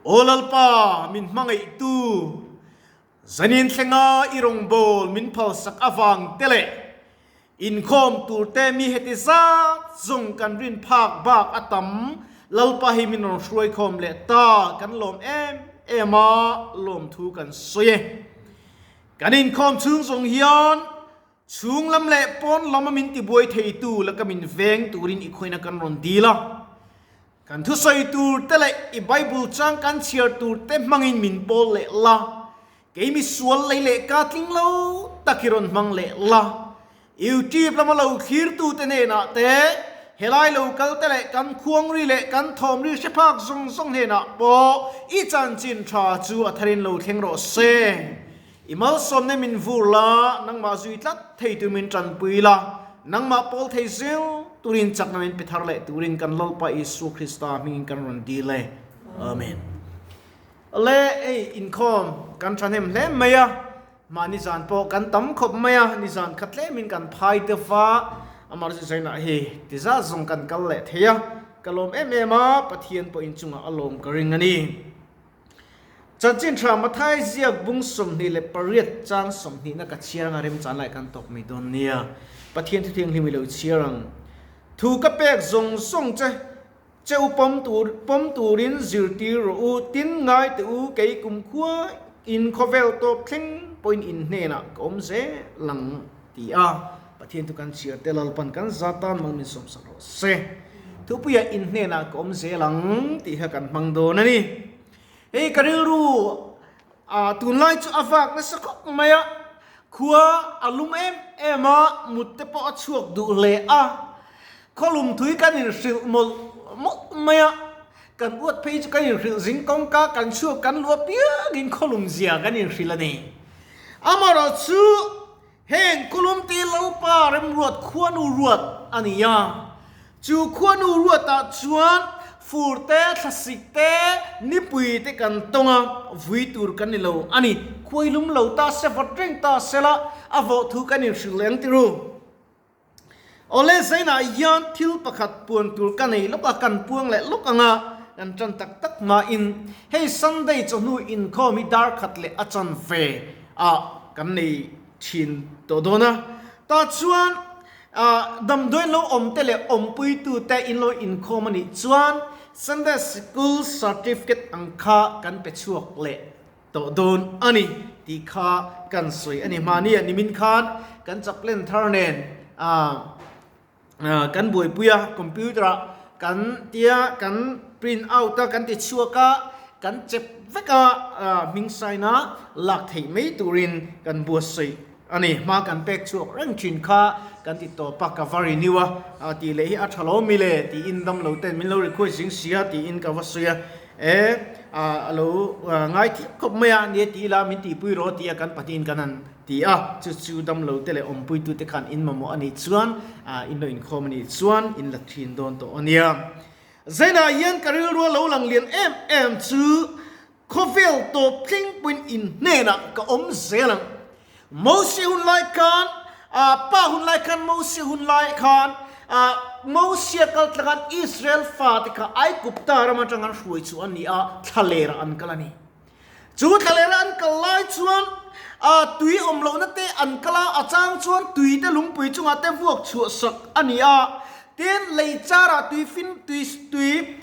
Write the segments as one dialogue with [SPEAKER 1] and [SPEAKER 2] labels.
[SPEAKER 1] Aw Lalpa, min hmangaihtu, zanin thlenga i rawngbâwl min phalsak avang te leh inkhâwm tûrte mi heti zât zawng kan rin phâk bâk a tam Lalpa hi min rawn hruaikhâwm leh ta kan lâwm êm êm a, lâwmthu kan sawi e. Kan inkhâwm chhûng zawng hian Chhung lam leh pawn lama min tibuai theitu laka min veng turin i khawina kan rawn dil a. Kan thusawi tur te leh i Bible chang kan chhiar tur te hmangin min pawl leh la. Kei mi sual lei leh ka tling lo tak hi rawn hmang leh la. YouTube lama lo thlirtute hnenah te, helai lo kal te leh kan khuangri leh kan thawmri hre phak zawng zawng hnenah pawh i chanchin tha chu a tharin lo thleng rawh se. I malsawmna min vur la, nangmah zui tlat thei tur min tanpui la, nangmah pawl thei zel turin chakna min pe thar leh turin kan Lalpa Isua Krista hmingin kan rawn dil e. Amen. Le hei inkhawm kan thahnem hle mai a, mahni zan pawh kan tam khawp mai a, nizan khat tlemin kan phai deuh va, amah chu zainah hei tizat zawng kan kal leh thei a, ka lawm em em a, Pathian pawh inchungah a lawm ka ring a ni. Chanchin tha Mathai ziak bung 28 chang 20 na ka chhiar anga remchan lai kan tawp mai dawn nia. Pathian thuthianghlim i lo chhiar ang. Thu ka pek zawng zawng che che u pawm tur pawm turin zirtir rawh u, tin ngai teh u, kei kumkhua in khawvel tawp thleng pawhin in hnenah ka awm zel ang ti a. Pathian thu kan chhiar te Lalpan kan za tan mal min sawmsak rawh se. Thupuia in hnenah ka awm zel ang tih kha kan hmang dawn a ni. Hei ka rilru ah tunlai chu a vak nasa khawp mai a, khua a lum em em a, mut te pawh a chhuak duh hle a, khawlum thui kan inhrilh mawlh mawlh mai a, kan uat phei chu kan inhrilh zing kawngka kan chhuak kan luah piangin khawlum zia kan inhrilh a ni. Amaherawhchu Heng Kulumti Lalpa remruat khuanu ruat a ni a. Chu khuanu ruatah chuan fur te, thlasik te, nipui te kan tawng a, vui tur kan ni lo a ni. Khuailum lo ta se, vawt reng ta se la, a vawh thu kan inhrilh leh ang ti ru. Awle zainah hian thil pakhat puan tur ka nei lawk a, kan puang leh lawk ang a, kan tan tak tak hmain hei Sunday chawhnu inkhawm hi dar khat leh a chanve ah kan nei thin tawh dawn a, tah chuan damdawi lo awm te leh awmpuitu te in lo inkhawm a nih chuan Sunday Sikul Certificate ang kha kan pe chhuak leh tawh dawn a ni tih kha kan sawi a ni. Mahni ah nimin khan kan chaplain thar nen kan buaipui a, computer ah kan tia kan print out a, kan ti chhuak a, kan chep vek a, hming sign a lak theih mai turin kan buatsaih a ni. Hma kan pek chhuak reng thin kha kan ti tawp a, ka va renew a, tih leh hi a tha lo mi le tiin damlo ten min lo request zing sia tiin ka va sawi a. E, a lo ngai thiam khawp mai a, nia ti ila min tihpui rawh tia kan pahnihin kan han ti a, chu chu damlo te leh awmpuitu te khan in mamawh a nih chuan, in lo inkhawm a nih chuan in la thin dawn tawh a nia. Zainah hian ka rilru a lo lang lian em em chu khawvel tawp thleng pawhin in hnenah ka awm zel ang. Mose hun lai khan, pa hun lai khan Mose hun lai khan Mosia kal tlangan Israel fate kha Aigupta ram atang an hruai chu an ni a, thlalera an kal a ni. Chu thlalera an kal lai chuan tui awm lohna te an kal a, a chang chuan tui te lungpui chungah te vuak chhuah sak a ni a. Tin, lei charah tui fin tui tui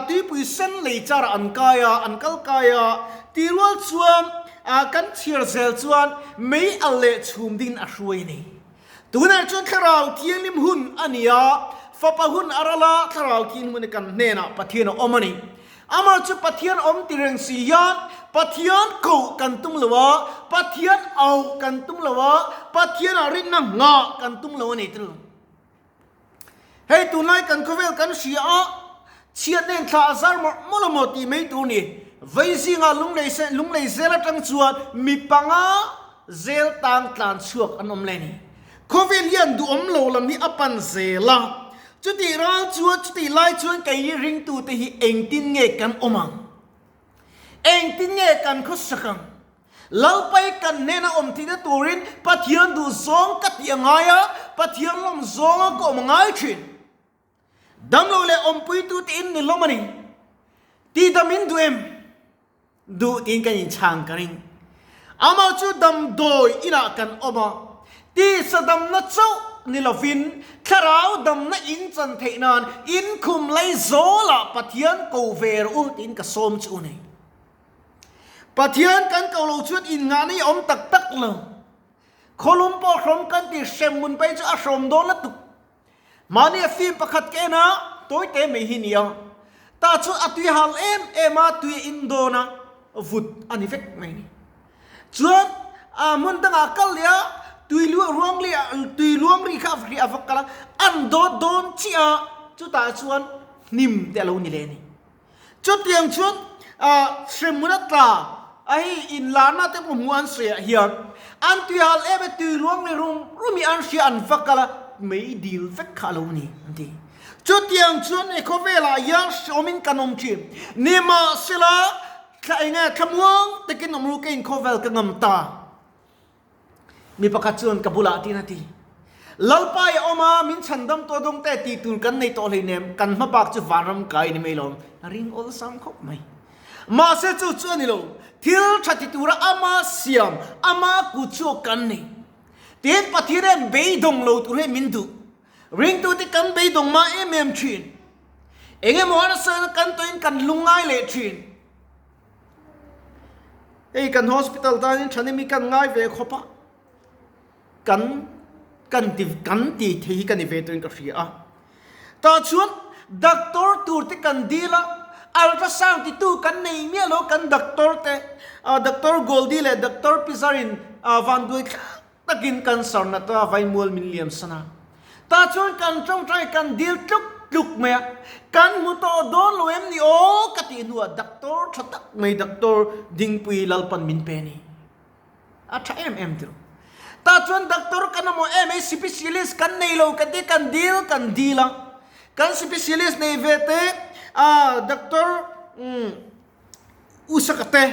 [SPEAKER 1] tuipui sen lei charah an kai a, an kal kai a. Tirual chuan kan chhiar zel chuan mei al leh chhum dingin a hruai a ni. Tunah chuan Thlarau Thianghlim hun a ni a, Fapa hun a ral a, Thlarau Thianghlim hun kan hnenah Pathian a awm a ni. Amah chu Pathian awm ti reng si hian Pathian koh kan tum lo a, Pathian auh kan tum lo a, Pathianah rinna nghah kan tum lo a ni tel. Hei tunlai kan khawvel kan hria a, chhiat nen thla a zar mawlh mawlh a maw tih mai tur ni. Vei zingah lunglei se lunglei zel atang chuan mi panga zel tang tlan chhuak an awm leh ni. Khawvel hian duhawm lo lam hi a pan zel a, chutih ral chuan chutih lai chuan kei ringtute hi engtin nge kan awm ang? Engtin nge kan khawsak ang? Lalpai kan hnena awm theihna turin Pathian duh zawng ka tih a ngai a, Pathian lawm zawnga ka awm a ngai thin. Damlo leh awmpuitute in ni hlawm a ni. Tihdam in duh em? Duh tiin kan inchhang ka ring. Amah chu damdawi inah kan awm a, tisa damna chauh ni lovin thlarau damna in chan theih nan inkhum lei zawlah Pathian ko ve rawh u tiin ka sawm chu u nei. Pathian kan ko lo chuan innghahna hi a awm tak tak lo. Khawlum pawh hrawm kan ti hrem mun phei chu a hrawm dawn lutuk. Mahni a film pakhat ka en a, tawite mai hi nia. Tah chuan a tui hal em em a, tui a in dawn a, vut a ni vek mai ni. Chuan a hmun dangah a kal leh a, tui ruang leh tui luang ri kha a va kal a, an dawt dawn chiah a, chutah chuan hnim te a lo ni leh a ni. Chutiang chuan hremhmun a tla a hei inlarna te pawh hmuh an sawi ah hian an tuihal em e tui ruang leh rum rum hi an hria an va kal a mei dil vek kha a lo ni an ti. Chutiang chuan he khawvelah hian hreawmin kan awm thin. Nimahsela thla eng nge thlamuang takin awm ru ka inkhawvel ka ngam ta. Mi pakhat chuan ka bulah tiin a ti, Lalpa i awm a, min chhandam tawh dawng te tih tur kan nei tawh hleinem, kan hma bak chu vanram kai ni mai lo, a ring awlsam khawp mai. Mahse chu chu a ni lo, thil tha ti tura ama siam, ama kut chu kan nei. Tin, Pathian hian beidawng lo tur hi min duh. Ringtute kan beidawng mah em em thin. Eng emaw harsa kan tawhin kan lungngai leh thin. Hei kan hospital tanin thahnem hi kan ngai ve khawp a, kan kan ti kan ti thei hi ka ni ve tawhin ka hria a. Tah chuan doctor tur te kan dil a, ultrasound ti tu kan nei miah lo kan doctor te doctor Goldie leh doctor Pizarin vanduai thlak takin cancer nata vaimual min liam san a. Tah chuan kan tawngtai kan dil tluk tluk mai a, kan hmu tawh dawn lo em ni aw ka tih hnuah doctor tha tak mai doctor Dingpui Lalpan min pe a ni. A tha em em tiro. Tah chuan doctor kan awm em ei specialist kan nei lo ka ti kan dil kan dil a. Kan specialist nei ve te ah doctor umm Usaka te,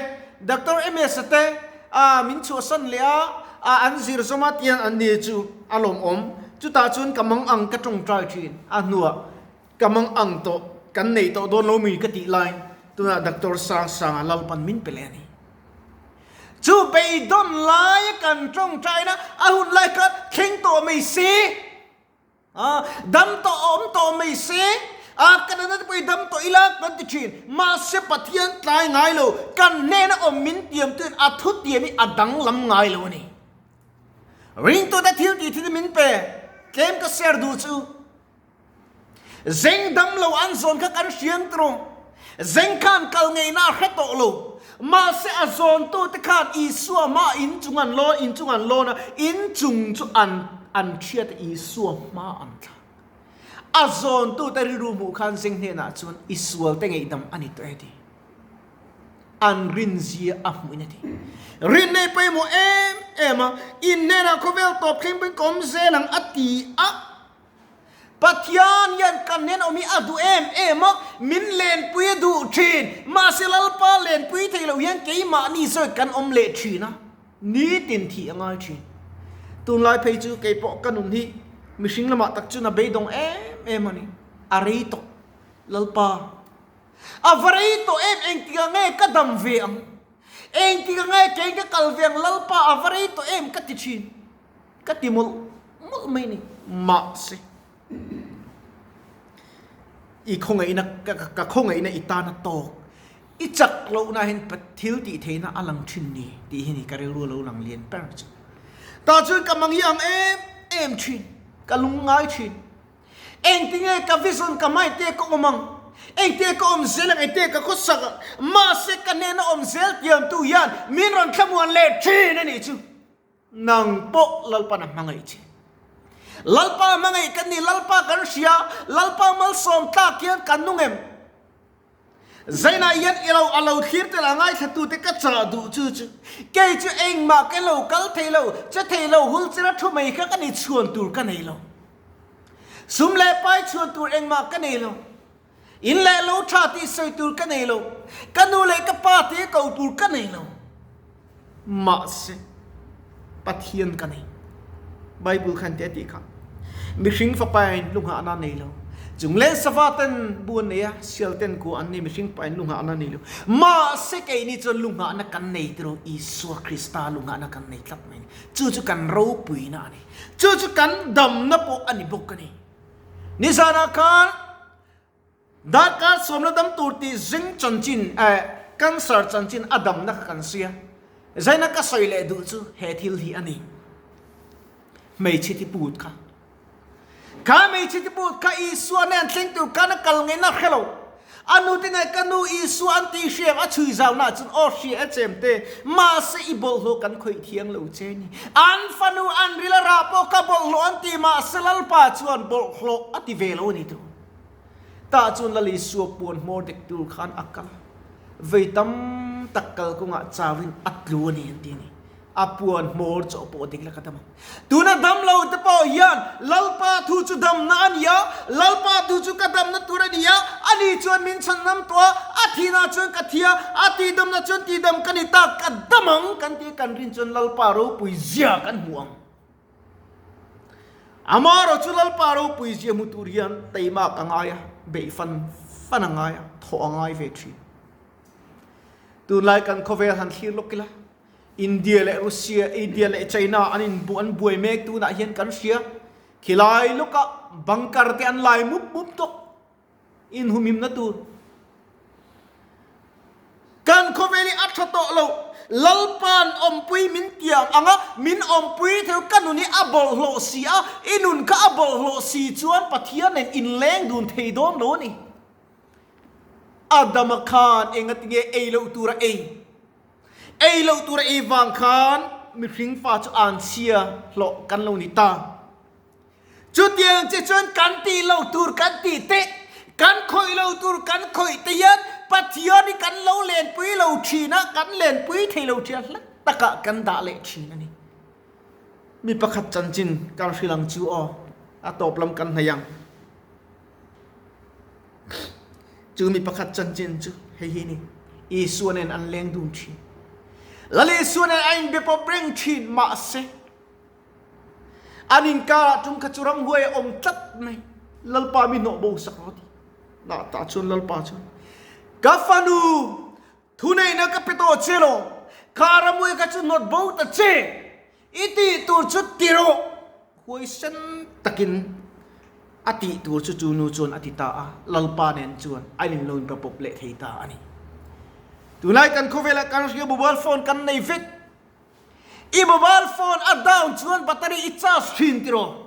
[SPEAKER 1] Doctor Emesa te a min chhuahsan leh a, a an zir zawm a tiang an ni chu a lawmawm. Chutah chuan ka mang ang ka tawngtai thin a hnuah ka mang ang tawh kan nei tawh dawn lo mi ka tih lai tunah Doctor Sangsanga Lalpan min pe leh a ni. Chu beidawn laia kan tawngtaina a hun lai khan thleng tawh mai se. A, dam tawh a awm tawh mai se, a kan anna te pawh hi dam tawh ila kan ti thin. Mahse Pathian tlai ngai lo, kan hnena awm min tiam tuin a thu tiam hi a danglam ngai lo a ni. Ringtute thil tih thil min pe, tlem ka share duh chu. Zeng dam lo an zawn kha kan hriam tawh. Zeng khan kal ngeihna a hre tawh lo. Mahse a zawntute khan Isua hma in chung an lawn, in chung an lawn a, in chung chu an an thiat a, Isua hma an thlak. A zawntute rilru hmuh khan zeng hnenah chuan i sualte ngeihdam a ni tawh e ti. An rinzia a hmuhin a ti. Rin nei pawimawh em em a, in hnenah khawvel tawp thleng pawhin ka awm zel ang a ti a. Pathian hian kan nen awm hi a duh em em a, min lenpui a duh thin. Mahse Lalpa lenpui thei loh hian keimahni sawi kan awm leh thin a, nitin thih a ngai thin. Tunlai phei chu kei pawh ka nun hi mihring lamah tak chuan a beidawng em em a ni. A rei tawh Lalpa, a va rei tawh em engtikah nge ka dam ve ang? Engtikah nge kei ka kal ve ang Lalpa a va rei tawh em ka ti thin. Ka ti mawlh mawlh mai ni. Mahse, i khawngaihna, ka khawngaihna i tana tawk, i chak lohna hian thil tih theihna a lang thin ni tih hi ni ka rilru a lo lang lian ber chu. Tah chuan ka mang hi ang em em thin, ka lungngai thin. Engtinge ka vision ka hmai te ka awm ang, engte ka awm zel ang, engte ka khawsak ang, mahse ka hnena awm zel tiamtu hian min rawn thlamuan leh thin a nih chu. Nang pawh Lalpan a hmangaih che. Lalpa hmangaih kan ni, Lalpa kan hria, Lalpa malsawm tlak hian kan nung em? Zainah hian i lo a lo thlir tel a ngaithlatute ka chah duh chu chu kei chu engmah ka lo kal thei lo, che thei lo, hul chera thu mai kha ka ni chhuan tur ka nei lo. Sum leh pai chhuan tur engmah ka nei lo. In leh lo tha tih sawi tur ka nei lo, ka nu leh ka pa te ko tur ka nei lo. Mahse, Pathian ka nei. Bible khan te a tih kha. Mihring fapa in lunghahna nei lo. Chungleng sava ten bu an nei a, sial ten kua an nei, mihring pahin lu nghahna a nei lo. Mahse keini chuan lu nghahna kan nei tiraw, Isua Krista lu nghahna kan nei tlat mai a ni. Chu chu kan ropuina a ni. Chu chu kan damna pawh a ni bawk a ni. Nizanah khan darkar sawmna dam tur tih zing chanchin, eh, cancer chanchin a damna kha kan sawi a. Zaina ka sawi leh duh chu he thil hi a ni. Hmeichhe tiput kha. Kha hmeichhe tiput kha Isua nen thleng tur khan a kal ngei na hre lo. A nu te nge ka nu Isua an tih hriam a chhui zau na chuan aw hria e chem te, mahse i bawlhhlawh kan khawih thiang lo che ni. An fanu an ril a rah pawh kha bawlhhlawh an ti mahse Lalpa chuan bawlhhlawh a ti ve lo a ni tu. Tah chuan Lal Isua puan hmawr dek tur khan a kal a, vei tam tak kalkawngah chauhin a tlu a ni an ti a ni. A puan hmawr chaw pawh dik la ka dam ang. Tuna dam lo te pawh hian Lalpa thu chu damna a ni a, Lalpa thu chu ka damna tur a ni a, ani chuan min chhan ngam tawh a, a thihna chuan ka thi a, a tihdamna chuan tihdam ka ni ta, ka dam ang kan tih kan rin chuan Lalpa ropui zia kan hmu ang. Amaherawh chu Lalpa ropui zia hmu tur hian teimak a ngai a, beih fan fan a ngai a, thawh a ngai ve thin. Tunlai kan khawvel han thlir lawk ila, India leh Russia, India leh China an in an buai mek tunah hian kan hria. Khilai lawkah bunker te an lai mup mup tawh inhumhimna tur. Kan khawvel hi a tha tawh lo. Lalpa'n awmpui min tiang ang a, min awmpui theu ka nun hi a bawlhhlawh si a, i nun kha a bawlhhlawh si chuan Pathian nen inleng dun thei dawn lo a ni. Adama khan engatinge ei loh tura ei? Ei loh tura ei vang khan mihring fa chu an chhia hlawh kan lo ni ta. Chutiang che chuan kan tih loh tur kan tih te, kan khawih loh tur kan khawih te hian Pathian hi kan lo lenpui lo thin a, kan lenpui thei lo thin a, hla takah kan dah leh thin a ni. Mi pakhat chanchin kan hrilh ang chu aw, a tawp lam kan hnaih ang. Chu mi pakhat chanchin chu hei hi ni, Isua nen an leng dun thin. Lal Isua nen a inbe pawp reng thin, mahse an inkarah tum kha chu ramhuai a awm tlat mai. Lalpa mi hnawh bo sak rawh ti. Nah tah chuan Lalpa chuan, Ka fanu, thuneihna ka pe tawh che lo, kha ramhuai kha chu hnawt bo ta che, I tih tur chu ti rawh! Huaisen takin a tih tur chu chu nu chuan a ti ta a, Lalpa nen chuan a in lo inpapawp leh thei ta a ni. Tunlai kan khawvelah kan hria mobile phone kan nei vek. I mobile phone a down chuan battery i charge thin tiraw?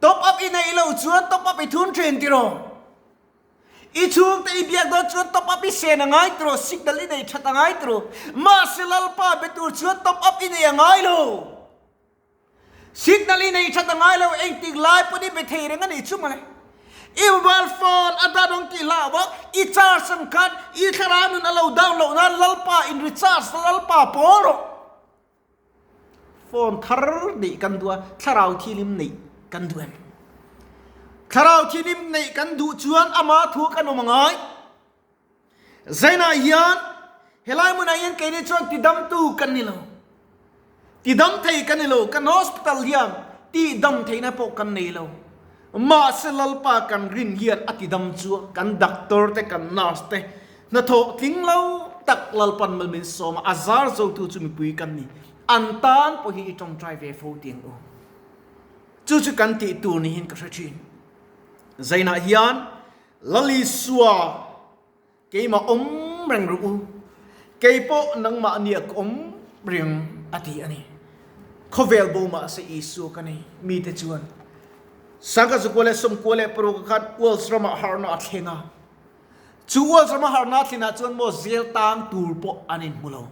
[SPEAKER 1] Top up i neih loh chuan top up i thun thin tiraw? I chhungte i biak dawn chuan top up i sen a ngai tiraw, signal i nei that a ngai tiraw. Mahse Lalpa be tur chuan top up i nei a ngai lo. Signal i nei that a ngai lo, engtik lai pawn i be thei reng a nih chu mawle. I mobile phone a da dawng tih hlah vak, i charge ang khan i thlarau nun a lo down loh nan Lalpa in recharge la Lalpa pawl rawh. Phone thar neih kan duh a, thlarau thilim neih kan duh em? Thlarau thilim neih kan duh chuan ama thu kan awm a ngai. Zainah hian helai hmunah hian keini chuan tidamtu kan ni lo. Tidam thei kan ni lo. Kan hospital hian tihdam theihna pawh kan nei lo. Mahse Lalpa kan rin hian a tidam chu kan doctor te kan nurse te hnathawh tling lo tak Lalpan mal min sawm a, a zar zotu chu mipui kan ni. An tan pawh hi i tawngtai ve fo tiang u. Chu chu kan tih tur niin ka hre thin. Zainah hian Lalisua Keimah awm reng rawh u, kei pawh nangmah nia ka awm reng a ti a ni. Khawvel bo mahse Isua ka nei. Mite chuan Sangha zakua leh sawmkua leh paruk khan Wales ramah harhna a thleng a. Chu Wales rama harhna a thlenah chuan maw zel tang tur pawh an inhmu lo.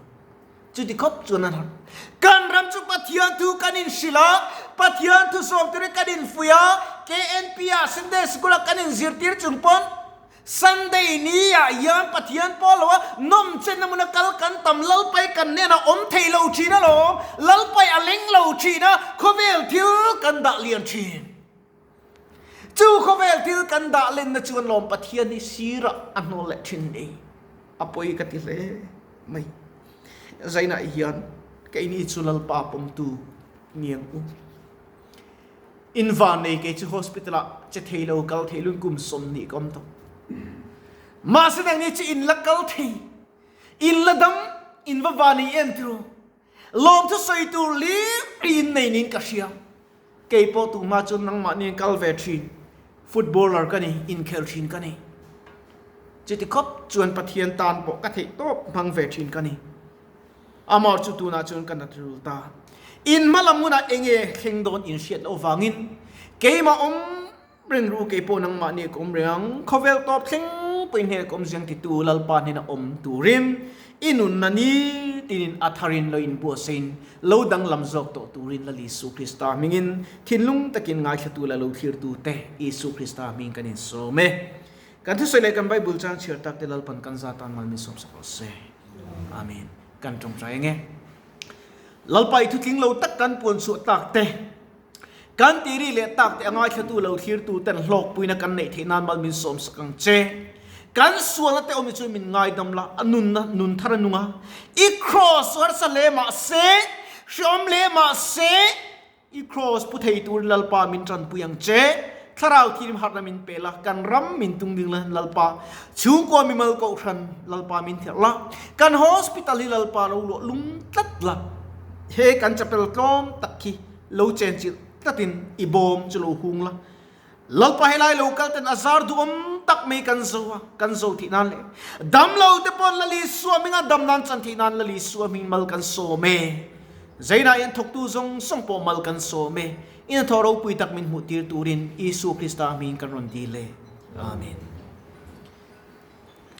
[SPEAKER 1] Chuti khawp chuan an harh. Kan ram chu Pathian thu kan inhrilh a, Pathian thu sawm turin kan infuih a, KNP ah Sunday School ah kan inzirtir chung pawn Sunday ni ah hian Pathian pawl lo a nawm chen a hmun a kal kan tam Lalpai kan nen a awm thei lo thin alawm, Lalpai a leng lo thin a, khawvel thil kan dah lian thin. Chu khawvel thil kan dah lenna chuan lawm Pathian hi sirah a hnawl leh thin ni. A pawi ka ti hle mai. Zainah hian keini chu Lalpa pawmtu niang u. In vannei kei chu hospital ah che thei lo kal thei lun kum 20 ka awm tawh. Mahse nangni chu in la kal thei, in la dam, in va vannei em tiraw? Lawmthu sawi tur lir in nei niin ka hria. Kei pawh tuhma chuan nangmahni an kal ve thin, footballer ka ni, inkhel thin ka ni. Chuti khawp chuan Pathian tan pawh ka theih tawp hmang ve thin ka ni. Amah chu tunah chuan ka nat rul ta. In hma lam hunah enge thleng dawn in hriat loh vangin keimah awm Reng ru kei pawh nangmahni ka awm reng ang, khawvel tawp thleng pawhin hnenah ka awm ziang titu Lalpa hnena awm turin i nunna ni tinin a tharin lo inbuatsain lo danglam zawk tawh turin Lal Isu Krista hmingin thinlung takin ngaithlatu leh lo thlirtu te Isu Krista hming kan insawm e. Kan thusawi leh kan Bible chang chhiar tak te Lalpan kan za tan mal min sawmsak rawh se. Amen. Kan tawngtai ange. Lalpa i thutling lo tak kan puan chhuah tak te. Kan tiri leh tak te a ngaithlatu lo thlirtu ten hlawkpuina kan neih theih nan mal min sawmsak ang che. Kan sualna te awm hi chu min ngaidam la, a nunna nun thar a nung a. I kraws harsa hle mah se, hreawm hle mah se, i kraws pu thei turin Lalpa min tanpui ang che. Thlarau thirim harhna min pe la, kan ram min tung ding la Lalpa. Chhungkua mimal kohhran Lalpa min therh la, kan hospital hi Lalpa lo luah lung tlat la. He kan chapel tlawm tak khi Lo chenchilh tlatin i bawm chu lo hung la. Lalpa helai lo kal ten a zar duhawm tak mai kan zo a, kan zo theih nan leh dam lo te pawn Lal Isua hminga dam nan chan theih nan Lal Isua hming mal kan sawm e. Zainah hian thawktu zawng zawng pawh mal kan sawm e. Ina thaw ropui tak min hmuh tir turin Isu Krista hming kan rawn dil e. Amen.